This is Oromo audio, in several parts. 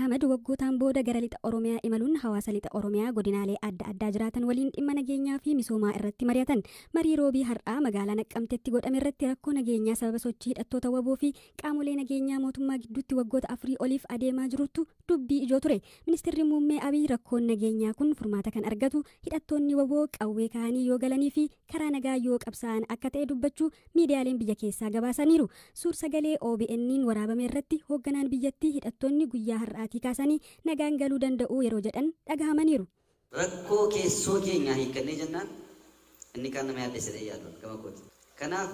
Ahmad waggootaan booda gara lixa Oromiyaa imaluun hawaasa lixa Oromiyaa godinaalee adda addaa jiraatan waliin dhimma nageenyaa fi misoomaa irratti mari'atan. Marii roobii har'aa magaalaa Naqqamteetti godhame irratti rakkoo nageenyaa sababa sochii hidhattoota waboo fi qaamolee nageenyaa mootummaa gidduutti waggoota 4 oliif adeemaa jirutu dubbii ijoo ture. Ministeerri muummee Abiy rakkoon nageenyaa kun furmaata kan argatu hidhattoonni waboo qawwee kaanii yoo galanii fi karaa nagaa yoo qabsaa'an akka ta'e dubbachuu miidiyaaleen biyya keessaa gabaasaniiru. Suur-sagalee OBN'n waraabame irratti hoogganaan biyyattii hidhattoonni guyyaa har'aatii kaasanii nagaan galuu danda'u yeroo jedhan dhagahamaniiru. Rakkoo keessoo keenyaa hiikkannee jennaan inni kaan nama yaaddessedha yaadu gama kooti. Kanaaf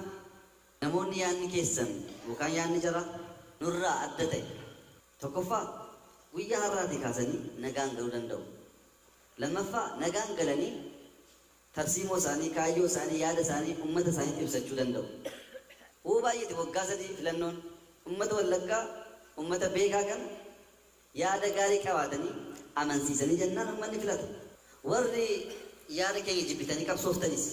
namoonni yaadni keessan yookaan yaadni jara nurraa adda ta'e tokkoffaa guyyaa har'aatii kaasanii nagaan galuu danda'u. Lammaffaa nagaan galanii tarsiimoo isaanii, kaayyoo isaanii, yaada isaanii uummata isaaniitti ibsachuu danda'u. Hoo baay'eeti waggaa 3 filannoon uummata Wallaggaa uummata beekaa kan yaada gaarii qabaatanii amansiisanii jennaan uummanni filata. Warri yaada keenya jibbitanii qabsooftanis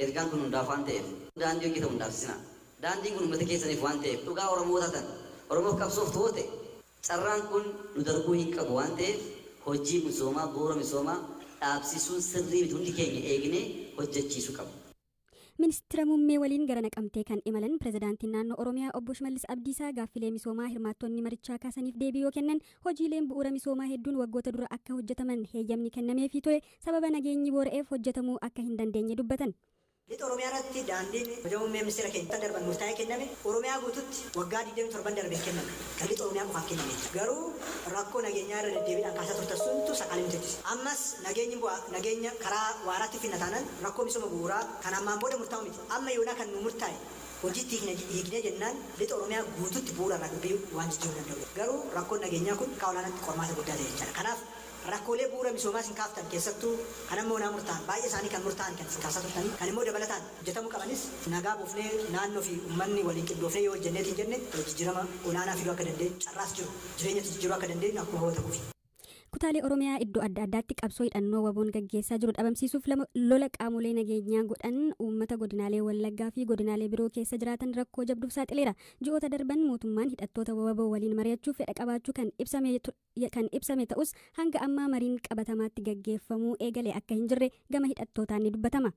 ergaan kun hundaaf waan ta'eef daandii hojjetamu hundaaf sinaa. Daandiin kun uummata keessaniif waan ta'eef dhugaa Oromoo taatan Oromoof qabsooftu yoo ta'e carraan kun nu darbuu hin qabu waan ta'eef hojii misoomaa bu'uura misoomaa dhaabsisuun sirrii miti hundi keenya eegnee hojjechiisuu qabu. Ministeera muummee waliin gara Naqamtee kan imalan pirezidaantiin naannoo Oromiyaa obbo Shimallis Abdiisaa gaaffilee misoomaa hirmaattonni marichaa kaasaniif deebii yoo kennan hojiileen bu'uura misoomaa hedduun waggoota dura akka hojjetaman heeyyamni kennameefii ture sababa nageenyi boora'eef hojjetamuu akka hin dandeenye dubbatan. Lixa Oromiyaa irratti daandiin hojii muummee ministeera keenya darban murtaa'ee kenname Oromiyaa guututti waggaa 27 darbee kenname kan lixa Oromiyaa qofaaf kenname garuu rakkoo nageenyaa irra deddeebiidhaan kaasaa turtan suntu sakaalee nuti. Ammas nageenyi bu'aa nageenya karaa waaraatti finna taanaan rakkoo misooma bu'uuraa kan ammaan booda murtaa'u miti amma yoonaa kan nu murtaa'e hojiitti hiiknee jennaan lixa Oromiyaa guututti bu'uura irraa dubbii waan jijjiiruu danda'u garuu rakkoon nageenyaa kun karaa olaanaatti qormaata guddaa ta'e jechaadha. Kanaaf rakkoolee bu'uura misoomaa isin kaaftan keessattuu kan ammoo naa murtaa'an baay'ee isaanii kan murtaa'an kan isin kaasaa turtanii kan immoo dabalataan hojjetamuu qabanis nagaa buufnee naannoo fi uummanni waliin qindoofnee yoo hojjenneet hin jenne jijjiirama olaanaa fiduu akka dandeenyu carraas jiru jireenyatti jijjiiruu akka dandeenyu akkuma hawwata kufi. Kutaalee Oromiyaa iddoo adda addaatti qabsoo hidhannoo waboon gaggeessaa jiru dhabamsiisuuf lola qaamolee nageenyaa godhan uummata godinaalee Wallaggaa fi godinaalee biroo keessa jiraatan rakkoo jabduuf saaxileera. Ji'oota darban mootummaan hidhattoota waboo waliin mari'achuuf fedha qabaachuu kan ibsame ta'us hanga ammaa mariin qabatamaatti gaggeeffamuu eegale akka hin jirre gama hidhattootaan ni dubbatama.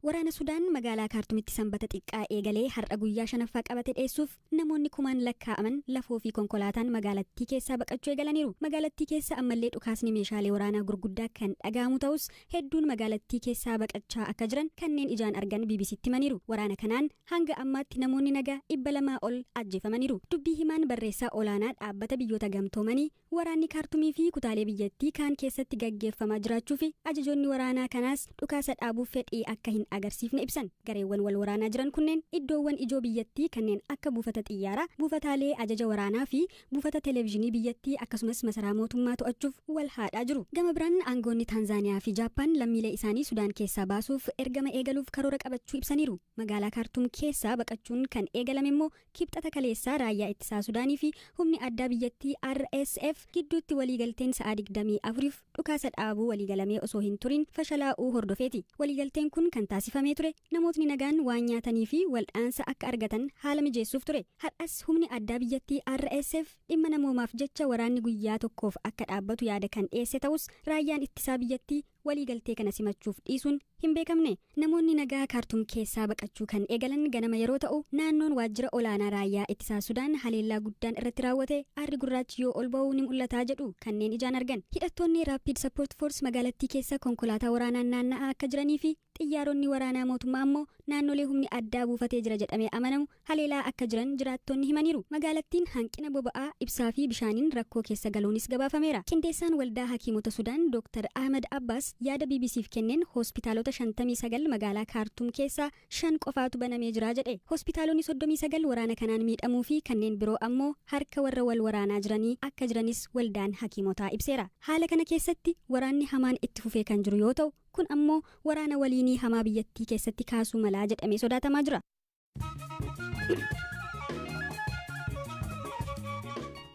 Waraana Sudaan magaalaa Kaartumitti sanbata xiqqaa eegalee har'a guyyaa 5ffaa qabate dheessuuf namoonni kumaan lakkaa'aman lafoo fi konkolaataan magaalattii keessaa baqachuu eegalaniiru. Magaalattii keessa ammallee dhukaasni meeshaalee waraanaa gurguddaa kan dhaga'amu ta'us hedduun magaalattii keessaa baqachaa akka jiran kanneen ijaan argan BBCtti himaniiru. Waraana kanaan hanga ammaatti namoonni nagaa 200 ol ajjeefamaniiru. Dubbii himaan barreessaa olaanaa dhaabbata biyyoota gamtoomanii waraanni Kaartumii fi kutaalee biyyattii kaan keessatti gaggeeffamaa jiraachuu fi ajajoonni waraanaa kanaas dhukaasa dhaabuuf fedhii akka hin agarsiifne ibsan. Gareewwan wal waraanaa jiran kunneen iddoowwan ijoo biyyattii kanneen akka buufata xiyyaaraa, buufataalee ajaja waraanaa fi buufata televezyiinii biyyattii akkasumas masaraa mootummaa to'achuuf wal haadhaa jiru. Gama biraan aangoonni Taanzaaniyaa fi Jaappaan lammiilee isaanii Sudaan keessaa baasuuf ergama eegaluuf karoora qabachuu ibsaniiru. Magaalaa Kaartuum keessaa baqachuun kan eegalame immoo kibxata kaleessaa raayyaa ittisaa Sudaanii fi humni addaa biyyattii RSF gidduutti waliigalteen sa'a 24f dhukaasa dhaabuu waliigalamee osoo hin turin fashalaa'uu hordofeeti. Waliigalteen kun kan taasifamee ture namootni nagaan waan nyaatanii fi waldhaansa akka argatan haala mijeessuuf ture. Har'as humni addaa biyyattii RSF dhimma namoomaaf jecha waraanni guyyaa tokkoof akka dhaabbatu yaada kan dhiyeesse ta'us raayyaan ittisaa biyyattii waliigaltee kana simachuuf dhiisuun hin beekamne. Namoonni nagaa Kaartuum keessaa baqachuu kan eegalan ganama yeroo ta'u naannoon waajjira olaanaa raayyaa ittisaa Sudaan haleellaa guddaan irratti raawwate aarri gurraachi yoo ol ba'uu ni mul'ataa jedhu kanneen ijaan argan. Hidhattoonni Rapid Support Force magaalattii keessa konkolaataa waraanaan naanna'aa akka jiranii fi xiyyaaronni waraanaa mootummaa ammoo naannolee humni addaa buufatee jira jedhamee amanamu haleelaa akka jiran jiraattonni himaniiru. Magaalattiin hanqina boba'aa, ibsaa fi bishaaniin rakkoo keessa galuunis gabaafameera. Qindeessaan waldaa hakiimota Sudaan Dr. Ahmed Abbas yaada BBCf kenneen hospitaalota 59 magaalaa Kaartuum keessaa 5 qofaatu banamee jira jedhe. Hospitaalonni 39 waraana kanaan miidhamuu fi kanneen biroo ammoo harka warra wal waraanaa jiranii akka jiranis waldaan hakiimotaa ibseera. Haala kana keessatti waraanni hamaan itti fufee kan jiru yoo ta'u kun ammoo waraana waliinii hamaa biyyattii keessatti kaasuu malaa jedhamee sodaatamaa jira.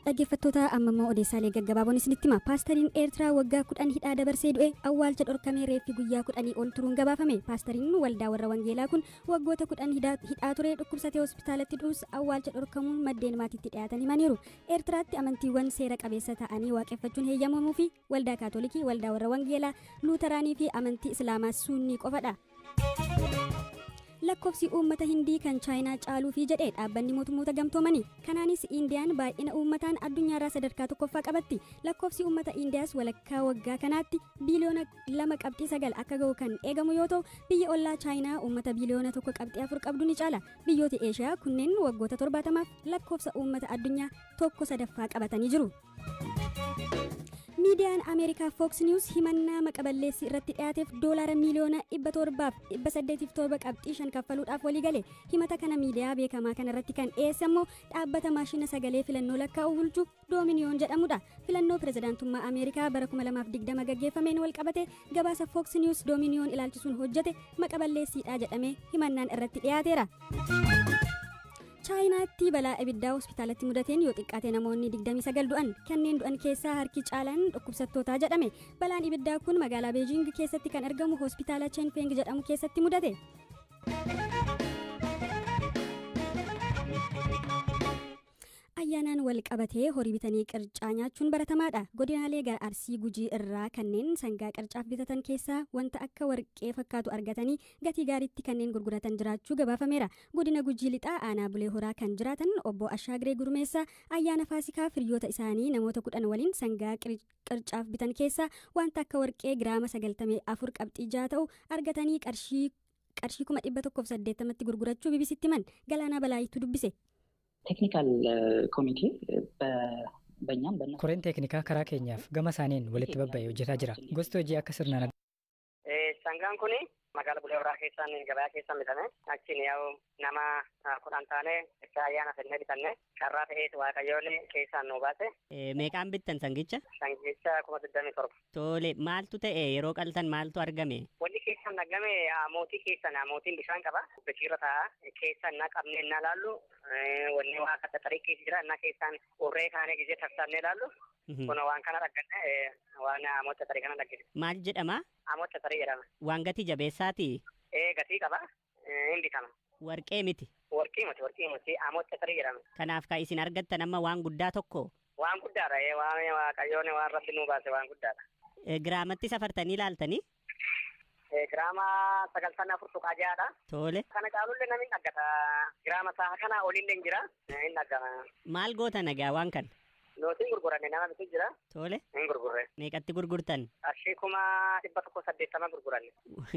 Dhaggeeffattoota, amma immoo odeessaalee gaggabaaboon isinitti hima. Paastariin Eertiraa waggaa 10 hidhaa dabarsee du'e awwaalcha dhorkamee reeffi guyyaa 10 ol turuun gabaafame. Paastariin waldaa warra Wangeelaa kun waggoota 10 hidhaa ture dhukkubsatee hospitaalatti du'us awwaalcha dhorkamuun maddeen maatiitti dhiyaatan himaniiru. Eertiraatti amantiiwwan seera qabeessa ta'anii waaqeffachuun heeyyamamuu fi waldaa Kaatolikii, waldaa warra Wangeelaa, Luuteraanii fi amantii Islaamaa Sunnii qofadha. Lakkoofsi uummata Hindii kan Chaayinaa caaluufi jedhe dhaabbanni mootummoota gamtoomanii. Kanaanis Indiyaan baay'ina uummataan addunyaarraa sadarkaa tokkoffaa qabatti. Lakkoofsi uummata Indiyaas walakkaa waggaa kanaatti biiliyoona 2.9 akka ga'u kan eegamu yoo ta'u, biyya ollaa Chaayinaa uummata biiliyoona 1.4 qabdu ni caala. Biyyoota Eeshiyaa kunneen waggoota 70f lakkoofsa uummata addunyaa 1/3 qabatanii jiru. Miidiyaan Ameerikaa Fox News himannaa maqaballeessii irratti dhiyaateef doolaara miiliyoona 707.5 kaffaluudhaaf walii gale. Himata kana miidiyaa beekamaa kana irratti kan dhiyeesse immoo dhaabbata maashina sagalee filannoo lakkaa'u bulchu Doominiyoon jedhamudha. Filannoo pirezidaantummaa Ameerikaa bara 2020 gaggeeffameen wal qabate gabaasa Fox News Doominiyoon ilaalchisuun hojjete maqaballeessiidha jedhamee himannaan irratti dhiyaateera. Chaayinaatti balaa ibiddaa hospitaalatti mudateen yoo xiqqaate namoonni 29 du'an. Kanneen du'an keessaa harki caalaan dhukkubsattootaa jedhame. Balaan ibiddaa kun magaalaa Beejing keessatti kan argamu hospitaala Chenfeng jedhamu keessatti mudate. Ayyaanaan wal qabatee horii bitanii qircaa nyaachuun baratamaadha. Godinaalee gara Arsii, Gujii irraa kanneen sangaa qircaaf bitatan keessaa wanta akka warqee fakkaatu argatanii gatii gaariitti kanneen gurguratan jiraachuu gabaafameera. Godina Gujii Lixaa aanaa Bulee Horaa kan jiraatan obbo Ashaagiree Gurmeessaa ayyaana Faasikaa firiyoota isaanii namoota 10 waliin sangaa qircaaf bitan keessaa wanta akka warqee giraama 94.6 ta'u argatanii qarshii 180,000 gurgurachuu BBCtti himan. Galaanaa Balaayituu dubbise. ቴክኒካል ኮሚቴ በእኛም Koreen teeknikaa karaa keenyaaf gama isaaniin walitti babba'ee hojjetaa jira. Gosti hojii akka sirnaan Sangaan kun magaalaa Bulee Horaa keessaan gabaa keessaan bitame. Achiin yaa'u nama 10 taane itti ayyaana fennee bitanne carraa ta'eetu Waaqayyoon keessaan nu baase. Meeqaan bittan sangicha? Sangicha 27,000. Tole, maaltu ta'e yeroo qaltan maaltu argame? Wanni keessaan argame mootii keessan mootiin bishaan qaba. Bitiirra taa'a. Keessaan na qabnee na laallu wanni waa akka xaxarii keessa jira na keessaan urree kaanee gizee tarsaannee laallu. Kun waan kana arganne waan amoota xaxarii kana argine. Maal jedhama? Amoota xaxarii jedhama. Waan gatii jabeessaati? Gatii qaba. Hin bitama. Warqee miti? Warqii miti, warqii miti. Amoota xaxarii jedhama. Kanaaf kan isin argattan amma waan guddaa tokko? Waan guddaadha. Waan Waaqayyoon waan Rabbi nuu baase waan guddaadha. Giraamatti safartanii ilaaltanii? Giraama 94.6dha. Tole. Kana caalullee namni hin argata. Giraama isaa kana olillee hin jira. Hin argama. Maal goota nagaa waan kana? Nootiin gurguranne nama bitu jira. Tole. Hin gurgurre. Meeqatti gurgurtan? Qarshii 180,000 gurguranne.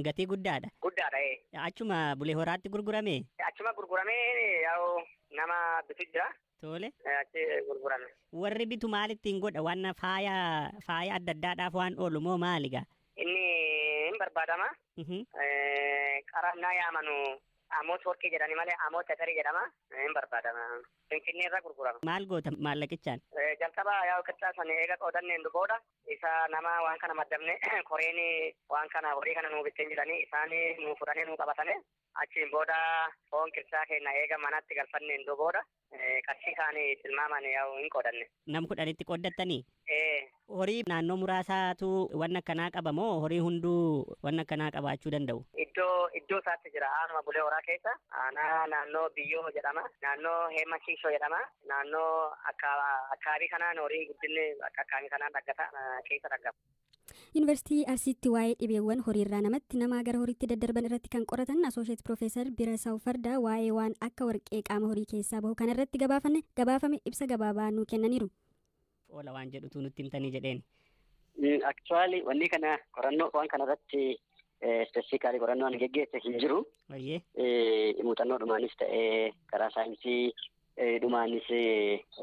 Gatii guddaadha. Guddaadha. Achuma Bulee Horaatti gurgurame? Achuma gurguramee yaa'u nama bitu jira. Tole. Achi gurgurame. Warri bitu maal ittiin godha? Waan faaya adda addaadhaaf waan oolu moo maali gaa? Inni hin barbaadama. Qarannaa yaamanu amoota warqii jedhani malee amoota xaxarii jedhama. Hin barbaadama. Finfinnee irraa gurgurama. Maal goota maallaqichaan? Jalqaba yaa'u qircaa sana eega qoodanneen booda isa nama waan kana maddabne koreen waan kana horii kana nuu bitteen jedhanii isaan nuu fudhanii nuu qabatane achiin booda foon qircaa keenya eega manatti galfanneen booda qarshii isaanii tilmaaman yaa'u hin qoodanne. Nam 10tti qooddattanii? Horii naannoo muraasaatu waan akkanaa qaba moo horii hunduu waan akkanaa qabaachuu danda'u? Iddoo isaatti jira. Aanuma Bulee Horaa keessa aanaa naannoo Biyyoo jedhama. Naannoo Heema Shiishoo jedhama. Naannoo akkaabii kanaan horii guddinni akkaabii kanaan dhaggata keessa dhaggama. Yuunivarsiitii Arsiitti waa'ee dhibeewwan horiirraa namatti namaa gara horiitti daddarban irratti kan qoratan Asooshiyet Piroofeesar Birasaw Fardaa waa'ee waan akka warqee qaama horii keessaa bahu kana irratti gabaafame ibsa gabaabaa nuu kennaniiru. Oola waan jedhutu nutti himtanii jedheen. Aktuwaali wanni kana qorannoo waan kana irratti ispeesifikaalii qorannoo geggeesse hin jiru. Muuxannoo dhumaanis ta'ee karaa saayinsii dhumaanis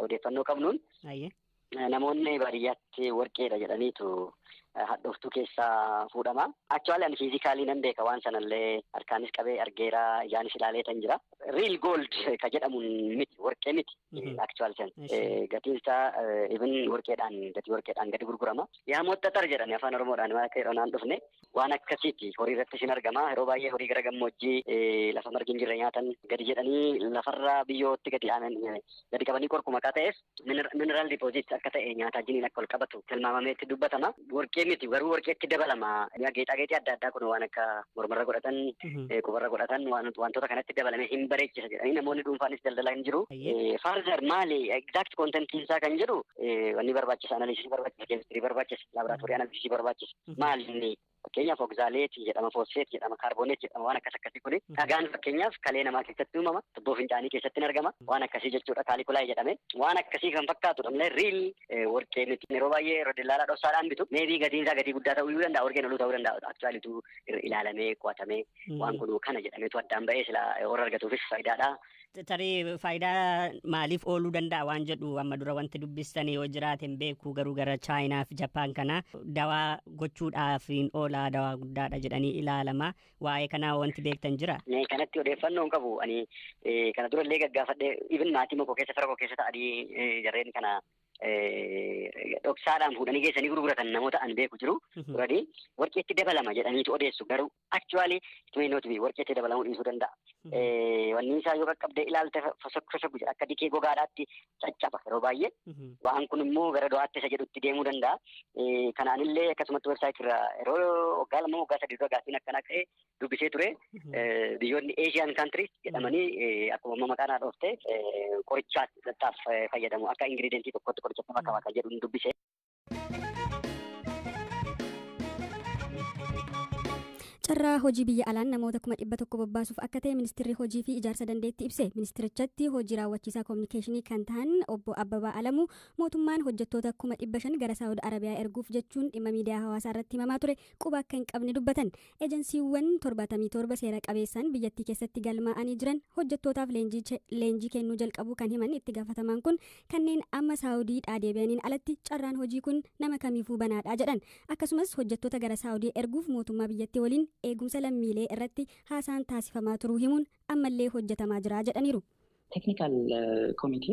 odeeffannoo qabnuun. Namoonni baadiyyaatti warqeedha jedhaniitu Hadhooftuu keessaa fuudhama. Actually ani physically nan beeka, waan sanallee harkaanis qabee argeera, ijaanis ilaalee tan jira. Real gold ka jedhamu miti, warqee miti actually san. Gatiin isaa even warqeedhaan, gatii warqeedhaan gadi gurgurama. Yaa moxxaxar jedhani afaan Oromoodhaan waan akka yeroo naan dhufne waan akkasiiti, horii irratti sin argama. Yeroo baay'ee horii gara gammoojjii lafa margi hin jirre nyaatan gadi jedhanii lafarraa biyyootti gadi aanan gadi qabanii qorku maqaa ta'eef mineral deposit akka ta'e nyaataa jiniin akka ol qabatu tilmaamameetti dubbatama. Warqee miti garuu warqeetti dabalama. Geexaa adda addaa kun waan akka mormarra godhatan, qubarra godhatan, wantoota kanatti dabalame hin bareechisa jedhanii namoonni dhuunfaanis daldalaa hin jiru. Further maali exact content isaa kan jedhu wanni barbaachisa, analysis barbaachisa, chemistry barbaachisa, laboratory analysis barbaachisa. Maali inni? Fakkeenyaaf oxalate jedhama, phosphate jedhama, carbonate jedhama, waan akkas akkasii kuni. Dhagaan fakkeenyaaf kalee namaa keessatti uumama, tubboo fincaanii keessatti ni argama. Waan akkasii jechuudha, calculi jedhame. Waan akkasii kan fakkaatudha malee real warqee miti. Yeroo baay'ee yeroo dillaalaa dhoksaadhaan bitu. Maybe gatiin isaa gatii guddaa ta'uu danda'a, warqeen oluu ta'uu danda'a. Actually ilaalamee qo'atamee waan kun kana jedhameetu addaan ba'ee sila warra argatuufis faayidaadha. Tarii faayidaa maaliif ooluu danda'a waan jedhu amma dura wanti dubbistanii yoo jiraate hin beeku, garuu gara Chaayinaa fi Jappaan kana dawaa gochuudhaaf hin oolaa, dawaa guddaadha jedhanii ilaalama. Waa'ee kanaa wanti beektan jira? Kanatti odeeffannoo hin qabu. Ani kana dura illee gaggaafadhee, even maatii koo keessa, fira koo keessa ta'anii jarreen kana dhoksaadhaan fuudhanii geessanii gurguratan namoota an beeku jiru. Turanii warqeetti dabalama jedhaniitu odeessu, garuu actually it may not be, warqeetti dabalamuu dhiisuu danda'a. Wanni isaa yoo qaqqabdee ilaalte fosokku jedha, akka dikee gogaadhaatti caccaba yeroo baay'ee. Waan kun immoo gara do'aatti isa jedhutti deemuu danda'a. Kanaanillee akkasumatti website irraa yeroo waggaa 2, waggaa 3 dura gaaffiin akkanaa ka'ee dubbisee ture. Biyyoonni Asian countries jedhamanii akkuma amma maqaa naa dhoofte qorichaaf fayyadamu, akka ingredient tokkotti qorichatti makama kan jedhu dubbise. Carraa hojii biyya alaan namoota 100,000 bobbaasuuf akka ta'e ministeerri hojii fi ijaarsa dandeettii ibse. Ministerichatti hojii raawwachiisaa koominikeeshinii kan ta'an obbo Abbabaa Alamuu mootummaan hojjettoota 500,000 gara Saawud Arabiyaa erguuf jechuun dhimma miidiyaa hawaasaa irratti himamaa ture quba akka hin qabne dubbatan. Ejensiiwwan 77 seera qabeessaan biyyattii keessatti galmaa'anii jiran hojjettootaaf leenjii kennuu jalqabuu kan himan itti gaafatamaan kun, kanneen amma Saawudiidhaa deebi'aniin alatti carraan hojii kun nama kamiifuu banaadha jedhan. Akkasumas hojjettoota gara Saawudii erguuf mootummaa biyyattii waliin eegumsa lammiilee irratti haasaan taasifamaa turuu himuun ammallee hojjetamaa jira jedhaniiru. ቴክኒካል ኮሚቴ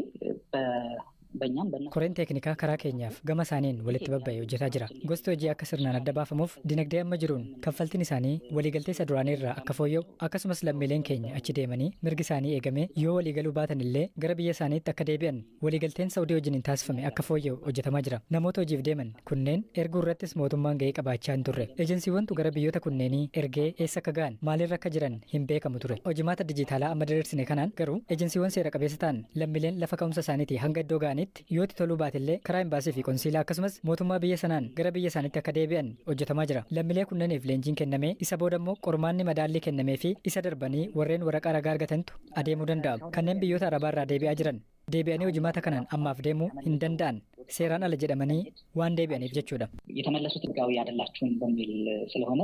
በእኛም Koreen teeknikaa karaa keenyaaf gama isaaniin walitti babba'ee hojjetaa jira. Gosti hojii akka sirnaan adda baafamuuf, dinagdee amma jiruun kaffaltiin isaanii waliigaltee isa duraanii irraa akka fooyya'u, akkasumas lammiileen keenya achi deemanii mirgi isaanii eegamee yoo waliigaluu baatan illee gara biyya isaaniitti akka deebi'an waliigalteen Saudii wajjin taasifame akka fooyya'u hojjetamaa jira. Namoota hojiif deeman kunneen erguu irrattis mootummaan ga'ee qabaachaa hin turre. Ejensiiwwantu gara biyyoota kunneenii ergee eessa akka ga'an, maalirra akka jiran hin beekamu ture. Hojimaata dijitaalaa amma diriirsine kanaan garuu ejensiiwwan seera qabeessa ta'an lammiileen lafa ka'umsa isaaniitii hanga iddoo ga'anitti yoo itti toluu baatellee karaa imbaasii fi konsiilaa akkasumas mootummaa biyya sanaan gara biyya isaaniitti akka deebi'an hojjetamaa jira. Lammiilee kunneeniif leenjiin kennamee isa booda immoo qormaanni madaallii kennamee fi isa darbanii warreen waraqaa ragaa argatantu adeemuu danda'amu. Kanneen biyyoota arabaa irraa deebi'aa jiran deebi'anii hojimaata kanaan ammaaf deemuu hin danda'an, seeraan ala jedhamanii waan deebi'aniif jechuudha. የተመለሱት ህጋዊ አይደላችሁም በሚል ስለሆነ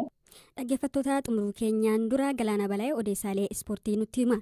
Dhaggeeffattoota, xumuruu keenyaan dura Galaanaa Balaa odeessaalee ispoortii nutti hima.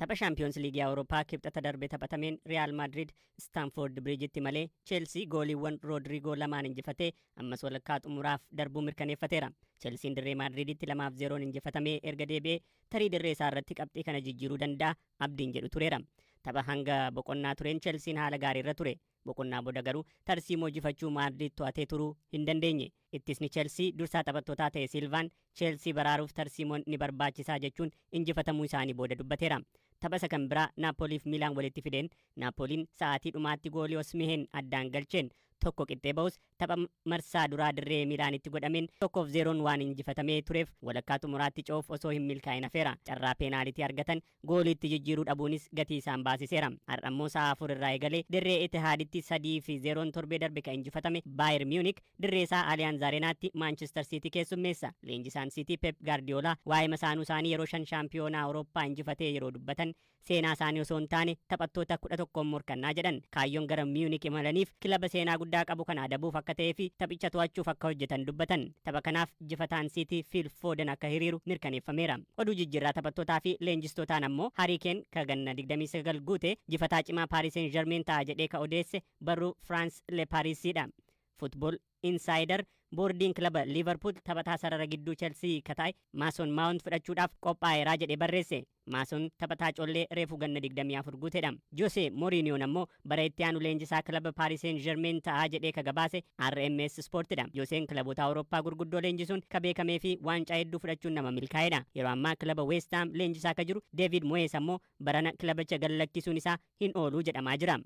Tapha Shaampiyoons Liigii Awurooppaa kibxata darbe taphatameen Riyaal Maadrid Istaanfoord Biriijitti malee Cheelsii gooliiwwan Roodrigoo lamaan injifatee ammas walakkaa xumuraaf darbuu mirkaneeffateera. Cheelsiin dirree Maadriditti 2-0 injifatamee erga deebi'ee tarii dirree isaa irratti qabxii kana jijjiiruu danda'a abdiin jedhu tureera. Tapha hanga boqonnaa tureen Cheelsiin haala gaariirra ture. Boqonnaa booda garuu tarsiimoo injifachuu Maadrid to'atee turuu hin dandeenye. Ittisni Cheelsii dursaa taphattootaa ta'e Silvaan Cheelsii baraaruuf tarsiimoon ni barbaachisaa jechuun injifatamuu isaanii booda dubbateera. Tapha isa kan biraa Naapooliif Miilaan walitti fideen Naapooliin sa'aatii dhumaatti goolii Osmiheen addaan galcheen tokko qixxee ba'us, tapha marsaa duraa dirree Miilaanitti godhameen 1-0 waan injifatamee tureef walakkaa xumuraatti ce'uuf osoo hin milkaa'in hafeera. Carraa peenaalitii argatan gooliitti jijjiiruu dhabuunis gatii isaan baasiseera. Har'ammoo sa'a 4 irraa eegalee dirree Etihaaditti 3-0 torbee darbe kan injifatame Baayer Miyuunik dirree isaa Aliyaanz Areenaatti Maanchister Siitii keessummeessa. Leenjisaan Siitii Pep Gaardiyoolaa waa'ee masaanuu isaanii yeroo shan shaampiyoonaa Awurooppaa injifatee yeroo dubbatan, seenaa isaanii osoo hin taane taphattoota 11n morkannaa jedhan. Kaayyoon gara Miyuunik imalaniif kilaba seenaa guddaa qabu kana adabuuf akka ta'ee fi taphicha to'achuuf akka hojjetan dubbatan. Tapha kanaaf jifataan Siitii Fiil Fooden akka hiriiru mirkaneeffameera. Oduu jijjiirraa taphattootaa fi leenjistootaan ammoo Harii Keen ka ganna 29 guute jifataa cimaa Paaris Seen Jarmeen ta'a jedhee ka odeesse barruu Firaans Le Paarisiidha. Futbool Insider boordiin kilaba Liverpool taphataa sarara gidduu Chelsea ka ta'e Maason Maawunt fudhachuudhaaf qophaa'eeraa jedhee barreesse. Maason taphataa collee reefu ganna 24 guuteedha. Jose Mourinhoon ammoo bara itti aanu leenjisaa kilaba Paris Saint-Germain ta'aa jedhee ka gabaase RMS Sportidha. Joseen kilaboota Awurooppaa gurguddoo leenjisuun ka beekamee fi waancaa hedduu fudhachuun nama milkaa'edha. Yeroo ammaa kilaba West Ham leenjisaa ka jiru David Moyes ammoo barana kilabicha gad lakkisuun isaa hin ooluu jedhamaa jira.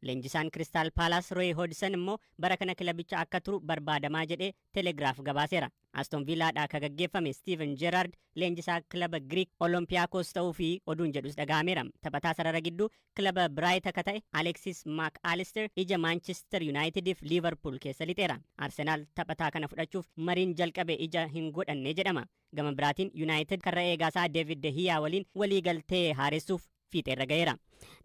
Leenjisaan Kiristaal Paalaas Roy Hodgson immoo bara kana kilabicha akka turu barbaadamaa jedhee Telegraaf gabaaseera. Aston Villaadhaa ka gaggeeffame Steven Gerrard leenjisaa kilaba Greek Olympiakos ta'uu fi oduun jedhus dhaga'ameera. Taphataa sarara gidduu kilaba Brighton akka ta'e Alexis Mac Allister ija Manchester Unitediif Liverpool keessa lixeera. Arsenal taphataa kana fudhachuuf mariin jalqabe ija hin godhanne jedhama. Gama biraatiin United karra eegaasaa David De Gea waliin waliigaltee haaressuuf fiixeerra ga'eera.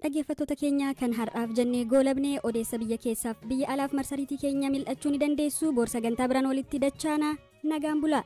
Dhaggeeffattoota keenya, kan har'aaf jennee goolabnee. Odeessa biyya keessaaf biyya alaaf marsariitii keenya mil'achuu ni dandeessu. Boor sagantaa biraan walitti dachaana, nagaan bulaa.